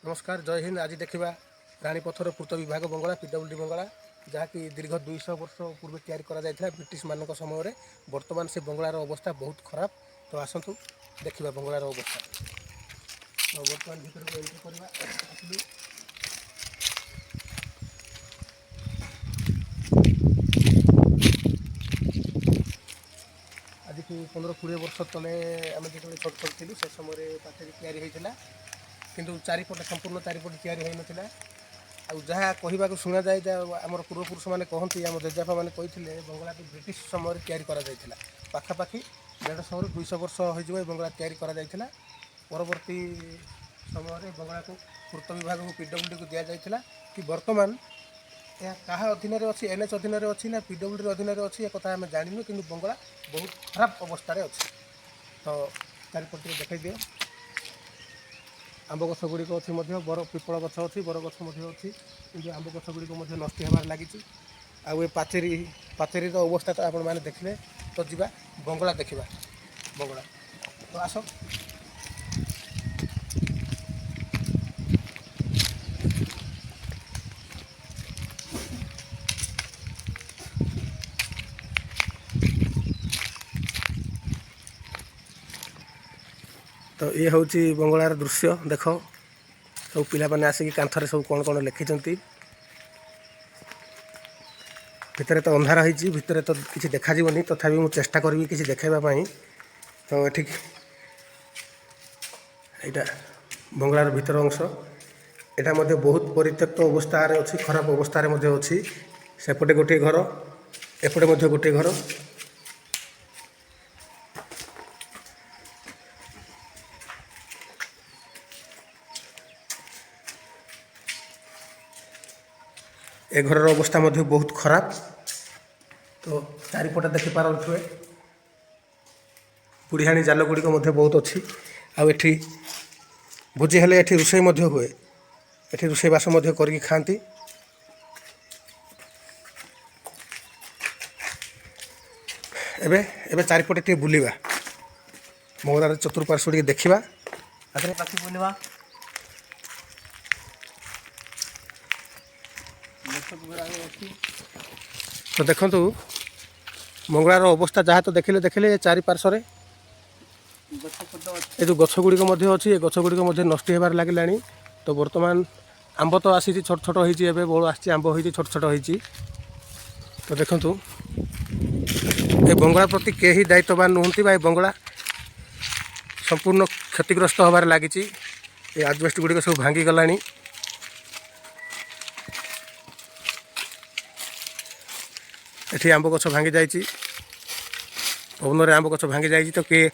ନମସ୍କାର, ଜୟ ହିନ୍ଦ। ଆଜି ଦେଖିବା ରାଣୀପଥର ପୂର୍ତ୍ତ ବିଭାଗ ବଙ୍ଗଳା, ପିଡବ୍ଲ୍ୟୁଡି ବଙ୍ଗଳା, ଯାହାକି ଦୀର୍ଘ 200 ବର୍ଷ ପୂର୍ବେ ତିଆରି କରାଯାଇଥିଲା ବ୍ରିଟିଶମାନଙ୍କ ସମୟରେ। ବର୍ତ୍ତମାନ ସେ ବଙ୍ଗଳାର ଅବସ୍ଥା ବହୁତ ଖରାପ। ତ ଆସନ୍ତୁ ଦେଖିବା ବଙ୍ଗଳାର ଅବସ୍ଥା। ତ ବର୍ତ୍ତମାନ ଭିତରକୁ ଏଣ୍ଟ୍ରି କରିବା ଆସିଲୁ। ଆଜିକୁ 15-20 ବର୍ଷ ତଳେ ଆମେ ଯେତେବେଳେ ଛୋଟ ଛୋଟ ଥିଲୁ, ସେ ସମୟରେ ପାଚେରୀ ତିଆରି ହେଇଥିଲା। କିନ୍ତୁ ଚାରିପଟେ ସମ୍ପୂର୍ଣ୍ଣ ଚାରିପଟେ ତିଆରି ହୋଇନଥିଲା। ଆଉ ଯାହା କହିବାକୁ ଶୁଣାଯାଏ, ଯାହା ଆମର ପୂର୍ବପୁରୁଷମାନେ କହନ୍ତି, ଆମ ଜେଜେବାପା ମାନେ କହିଥିଲେ, ବଙ୍ଗଳାଟି ବ୍ରିଟିଶ ସମୟରେ ତିଆରି କରାଯାଇଥିଲା। ପାଖାପାଖି 150ରୁ 200 ବର୍ଷ ହୋଇଯିବ ଏ ବଙ୍ଗଳା ତିଆରି କରାଯାଇଥିଲା। ପରବର୍ତ୍ତୀ ସମୟରେ ବଙ୍ଗଳାକୁ ପୂର୍ତ୍ତ ବିଭାଗକୁ, ପିଡବ୍ଲ୍ୟୁଡିକୁ ଦିଆଯାଇଥିଲା କି ବର୍ତ୍ତମାନ ଏହା କାହା ଅଧୀନରେ ଅଛି, ଏନ୍ଏଚ୍ ଅଧୀନରେ ଅଛି ନା ପିଡବ୍ଲ୍ୟୁଡି ଅଧୀନରେ ଅଛି, ଏ କଥା ଆମେ ଜାଣିନୁ। କିନ୍ତୁ ବଙ୍ଗଳା ବହୁତ ଖରାପ ଅବସ୍ଥାରେ ଅଛି। ତ ଚାରିପଟେ ଟିକେ ଦେଖାଇ ଦିଅ। ଆମ୍ବ ଗଛ ଗୁଡ଼ିକ ଅଛି ମଧ୍ୟ, ବର ପିପଳ ଗଛ ଅଛି, ବର ଗଛ ମଧ୍ୟ ଅଛି। କିନ୍ତୁ ଆମ୍ବ ଗଛ ଗୁଡ଼ିକ ମଧ୍ୟ ନଷ୍ଟ ହେବାରେ ଲାଗିଛି। ଆଉ ଏ ପାଚେରୀର ଅବସ୍ଥା ତ ଆପଣମାନେ ଦେଖିଲେ। ତ ଯିବା ବଙ୍ଗଳା ଦେଖିବା, ବଙ୍ଗଳା। ତ ଆସ। ତ ଇଏ ହେଉଛି ବଙ୍ଗଳାର ଦୃଶ୍ୟ। ଦେଖ, ସବୁ ପିଲାମାନେ ଆସିକି କାନ୍ଥରେ ସବୁ କ'ଣ କ'ଣ ଲେଖିଛନ୍ତି। ଭିତରେ ତ ଅନ୍ଧାର ହେଇଛି, ଭିତରେ ତ କିଛି ଦେଖାଯିବନି। ତଥାପି ମୁଁ ଚେଷ୍ଟା କରିବି କିଛି ଦେଖାଇବା ପାଇଁ। ତ ଏଠି ଏଇଟା ବଙ୍ଗଳାର ଭିତର ଅଂଶ। ଏଇଟା ମଧ୍ୟ ବହୁତ ପରିତ୍ୟକ୍ତ ଅବସ୍ଥାରେ ଅଛି, ଖରାପ ଅବସ୍ଥାରେ ମଧ୍ୟ ଅଛି। ସେପଟେ ଗୋଟିଏ ଘର, ଏପଟେ ମଧ୍ୟ ଗୋଟିଏ ଘର। ଏ ଘରର ଅବସ୍ଥା ମଧ୍ୟ ବହୁତ ଖରାପ। ତ ଚାରିପଟେ ଦେଖିପାରୁଥିବେ, ବୁଢ଼ିଆଣୀ ଜାଲ ଗୁଡ଼ିକ ମଧ୍ୟ ବହୁତ ଅଛି। ଆଉ ଏଠି ଭୋଜି ହେଲେ ଏଠି ରୋଷେଇ ମଧ୍ୟ ହୁଏ। ଏଠି ରୋଷେଇବାସ ମଧ୍ୟ କରିକି ଖାଆନ୍ତି। ଏବେ ଚାରିପଟେ ଟିକେ ବୁଲିବା, ବଙ୍ଗଳାର ଚତୁଃପାର୍ଶ୍ୱ ଟିକେ ଦେଖିବା। ପାଖେ ବୁଲିବା, ଗଛ ଗୁଡ଼ାକ ଅଛି। ତ ଦେଖନ୍ତୁ, ବଙ୍ଗଳାର ଅବସ୍ଥା ଯାହା ତ ଦେଖିଲେ ଦେଖିଲେ। ଏ ଚାରିପାର୍ଶ୍ୱରେ ଗଛ ପତ୍ର ଅଛି। ଏ ଯେଉଁ ଗଛ ଗୁଡ଼ିକ ମଧ୍ୟ ଅଛି, ଏ ଗଛ ଗୁଡ଼ିକ ମଧ୍ୟ ନଷ୍ଟ ହେବାରେ ଲାଗିଲାଣି। ତ ବର୍ତ୍ତମାନ ଆମ୍ବ ତ ଆସିଛି, ଛୋଟ ଛୋଟ ହେଇଛି। ଏବେ ବଳ ଆସିଛି, ଆମ୍ବ ହେଇଛି, ଛୋଟ ଛୋଟ ହେଇଛି। ତ ଦେଖନ୍ତୁ, ଏ ବଙ୍ଗଳା ପ୍ରତି କେହି ଦାୟିତ୍ୱବାନ ନୁହନ୍ତି ବା ଏ ବଙ୍ଗଳା ସମ୍ପୂର୍ଣ୍ଣ କ୍ଷତିଗ୍ରସ୍ତ ହେବାରେ ଲାଗିଛି। ଏ ଆଜବେଷ୍ଟ ଗୁଡ଼ିକ ସବୁ ଭାଙ୍ଗିଗଲାଣି। ଏଠି ଆମ୍ବ ଗଛ ଭାଙ୍ଗି ଯାଇଛି, ପବନରେ ଆମ୍ବ ଗଛ ଭାଙ୍ଗି ଯାଇଛି। ତ କିଏ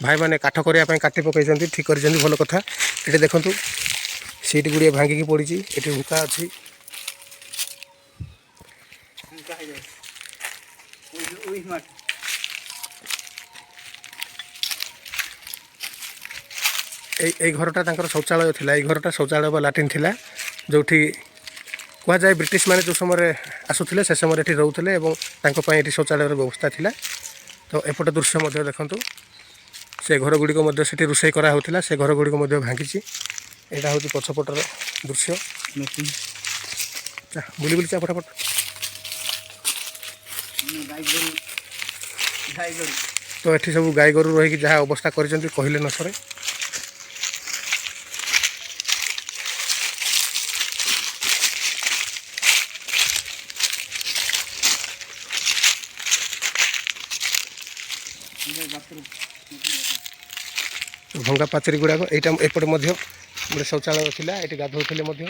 ଭାଇମାନେ କାଠ କରିବା ପାଇଁ କାଟି ପକାଇଛନ୍ତି, ଠିକ୍ କରିଛନ୍ତି, ଭଲ କଥା। ଏଠି ଦେଖନ୍ତୁ, ସିଟ୍ ଗୁଡ଼ିଏ ଭାଙ୍ଗିକି ପଡ଼ିଛି। ଏଠି ହୁକା ଅଛି। ହୁଙ୍କା ହେଇଯାଉଛି ଉଇ ମାଟି। ଏଇ ଘରଟା ତାଙ୍କର ଶୌଚାଳୟ ଥିଲା। ଏଇ ଘରଟା ଶୌଚାଳୟ ବା ଲାଟ୍ରିନ୍ ଥିଲା, ଯେଉଁଠି କୁହାଯାଏ ବ୍ରିଟିଶ ମାନେ ଯେଉଁ ସମୟରେ ଆସୁଥିଲେ, ସେ ସମୟରେ ଏଠି ରହୁଥିଲେ ଏବଂ ତାଙ୍କ ପାଇଁ ଏଠି ଶୌଚାଳୟର ବ୍ୟବସ୍ଥା ଥିଲା। ତ ଏପଟେ ଦୃଶ୍ୟ ମଧ୍ୟ ଦେଖନ୍ତୁ। ସେ ଘର ଗୁଡ଼ିକ ମଧ୍ୟ ସେଠି ରୋଷେଇ କରାହେଉଥିଲା, ସେ ଘର ଗୁଡ଼ିକ ମଧ୍ୟ ଭାଙ୍ଗିଛି। ଏଇଟା ହେଉଛି ପଛପଟର ଦୃଶ୍ୟ। ମେସିନ୍। ଚା, ବୁଲି ବୁଲି ଚା ଫଟାଫଟ। ଗାଈ ଗୋରୁ, ଗାଈ ଗୋରୁ। ତ ଏଠି ସବୁ ଗାଈ ଗୋରୁ ରହିକି ଯାହା ଅବସ୍ଥା କରିଛନ୍ତି, କହିଲେ ନ ସରେ। ବାଥରୁମ୍। ଭଙ୍ଗା ପାଚେରୀ ଗୁଡ଼ାକ। ଏଇଟା ଏପଟେ ମଧ୍ୟ ଗୋଟେ ଶୌଚାଳୟ ଥିଲା, ଏଠି ଗାଧୋଉଥିଲେ ମଧ୍ୟ।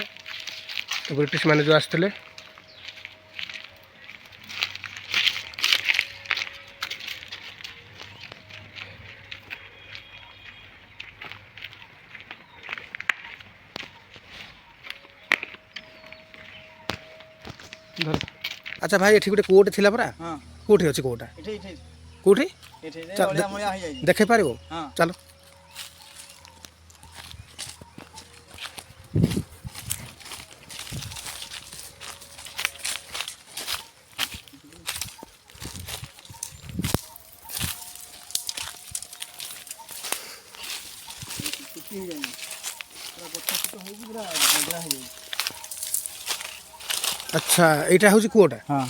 ତ ବ୍ରିଟିଶ ମାନେ ଯେଉଁ ଆସିଥିଲେ। ଧର। ଆଚ୍ଛା ଭାଇ, ଏଠି ଗୋଟେ କୂଅଟେ ଥିଲା ପରା? ହଁ। କୋଉଠି ଅଛି କୂଅଟା? ଏଠି, ଏଠି। କୋଉଠି? ଏଠି। ଚାଲ, ଅଳିଆ ମଳିଆ ହେଇଯାଇଛି। ଦେଖେଇ ପାରିବ? ହଁ। ଚାଲ। ଶୁଖି ହେଇଯାଇଛି ପୁରା, ଗଛ ଛୋଟ ହେଇଛି। ହେଇକି ପୁରା ବଗଳା ହେଇଯାଇଛି। ଆଚ୍ଛା, ଏଇଟା ହେଉଛି କୂଅଟା? ହଁ।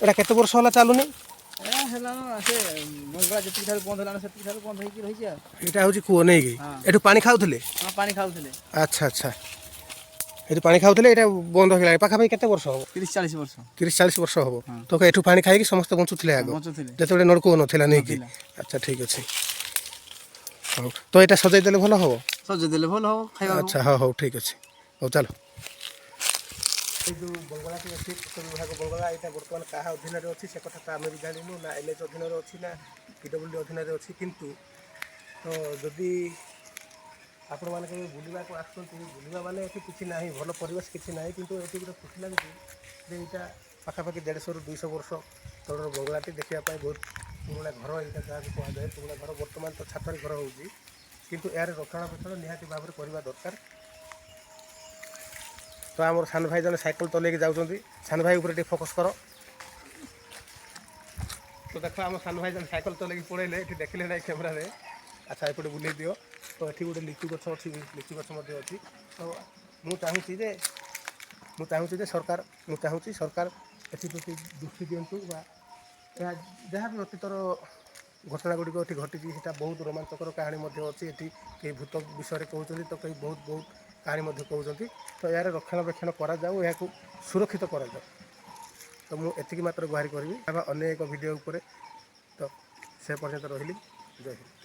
ଏଇଟା କେତେ ବର୍ଷ ହେଲା ଚାଲୁନି? ଏ ହେଲାନ, ସେ ବଙ୍ଗଳା ଯେତିକି ଠାରୁ ବନ୍ଦ ହେଲାନ, ସେତିକି ଠାରୁ ବନ୍ଦ ହେଇକି ରହିଛି ଆଉ। ଏଇଟା ହେଉଛି କୂଅ ନେଇକି? ହଁ। ଏଠୁ ପାଣି ଖାଉଥିଲେ? ହଁ, ପାଣି ଖାଉଥିଲେ। ଆଚ୍ଛା, ଏଠୁ ପାଣି ଖାଉଥିଲେ, ଏଇଟା ବନ୍ଦ ହେଇଗଲାଣି ପାଖାପାଖି କେତେ ବର୍ଷ ହବ? 30-40 ବର୍ଷ। 30-40 ବର୍ଷ ହବ। ହଁ। ତ ଏଠୁ ପାଣି ଖାଇକି ସମସ୍ତେ ବଞ୍ଚୁଥିଲେ ଆଗ? ବଞ୍ଚୁଥିଲେ। ଯେତେବେଳେ ନଳକୂଅ ନଥିଲା ନେଇକି? ନଥିଲା। ଆଚ୍ଛା, ଠିକ୍ ଅଛି। ହଉ, ତ ଏଇଟା ସଜେଇ ଦେଲେ ଭଲ ହବ। ସଜେଇ ଦେଲେ ଭଲ ହବ ଖାଇବାକୁ। ଆଚ୍ଛା, ହଉ ହଉ, ଠିକ୍ ଅଛି। ହଉ, ଚାଲ। ଏଇ ଯେଉଁ ବଙ୍ଗଳାଟି ଅଛି, ପୂର୍ତ୍ତ ବିଭାଗ ବଙ୍ଗଳା, ଏଇଟା ବର୍ତ୍ତମାନ କାହା ଅଧୀନରେ ଅଛି ସେ କଥା ତ ଆମେ ବି ଜାଣିନୁ ନା। ଏନ୍ଏଚ୍ ଅଧୀନରେ ଅଛି ନା ପିଡବ୍ଲ୍ୟୁଡି ଅଧୀନରେ ଅଛି। କିନ୍ତୁ ତ ଯଦି ଆପଣମାନେ କେବେ ବୁଲିବାକୁ ଆସୁଛନ୍ତି, ବୁଲିବା ମାନେ ଏଠି କିଛି ନାହିଁ, ଭଲ ପରିବେଶ କିଛି ନାହିଁ, କିନ୍ତୁ ଏଠି ଗୋଟେ ଖୁସି ଲାଗୁଛି ଯେ ଏଇଟା ପାଖାପାଖି 150ରୁ 200 ବର୍ଷ ତଳର ବଙ୍ଗଳାଟି। ଦେଖିବା ପାଇଁ ବହୁତ ପୁରୁଣା ଘର ଏଇଟା, ଯାହାକୁ କୁହାଯାଏ ପୁରୁଣା ଘର। ବର୍ତ୍ତମାନ ତ ଛାତରେ ଘର ହେଉଛି, କିନ୍ତୁ ଏହାର ରକ୍ଷଣାବେକ୍ଷଣ ନିହାତି ଭାବରେ କରିବା ଦରକାର। ତ ଆମର ସାନ ଭାଇ ଜଣେ ସାଇକେଲ ଚଲେଇକି ଯାଉଛନ୍ତି। ସାନ ଭାଇ ଉପରେ ଟିକେ ଫୋକସ୍ କର। ତ ଦେଖ, ଆମ ସାନ ଭାଇ ଜଣେ ସାଇକେଲ ଚଲେଇକି ପଳେଇଲେ, ଏଠି ଦେଖିଲେ ନାହିଁ କ୍ୟାମେରାରେ। ଆଚ୍ଛା, ଏପଟେ ବୁଲେଇ ଦିଅ। ତ ଏଠି ଗୋଟେ ଲିଚୁ ଗଛ ଅଛି, ଲିଚୁ ଗଛ ମଧ୍ୟ ଅଛି। ତ ମୁଁ ଚାହୁଁଛି ଯେ ସରକାର, ମୁଁ ଚାହୁଁଛି ସରକାର ଏଥିପ୍ରତି ଦୃଷ୍ଟି ଦିଅନ୍ତୁ ବା ଏହା ଯାହା ବି ଅତୀତର ଘଟଣା ଗୁଡ଼ିକ ଏଠି ଘଟିଛି, ସେଇଟା ବହୁତ ରୋମାଞ୍ଚକର କାହାଣୀ ମଧ୍ୟ ଅଛି। ଏଠି କେହି ଭୂତ ବିଷୟରେ କହୁଛନ୍ତି ତ କେହି ବହୁତ ବହୁତ କାହାଣୀ ମଧ୍ୟ କହୁଛନ୍ତି। ତ ଏହାର ରକ୍ଷଣାବେକ୍ଷଣ କରାଯାଉ, ଏହାକୁ ସୁରକ୍ଷିତ କରାଯାଉ। ତ ମୁଁ ଏତିକି ମାତ୍ର ଗୁହାରି କରିବି। ଅନ୍ୟ ଏକ ଭିଡ଼ିଓ ଉପରେ ତ ସେ ପର୍ଯ୍ୟନ୍ତ ରହିଲି। ଜୟ ହିନ୍ଦ।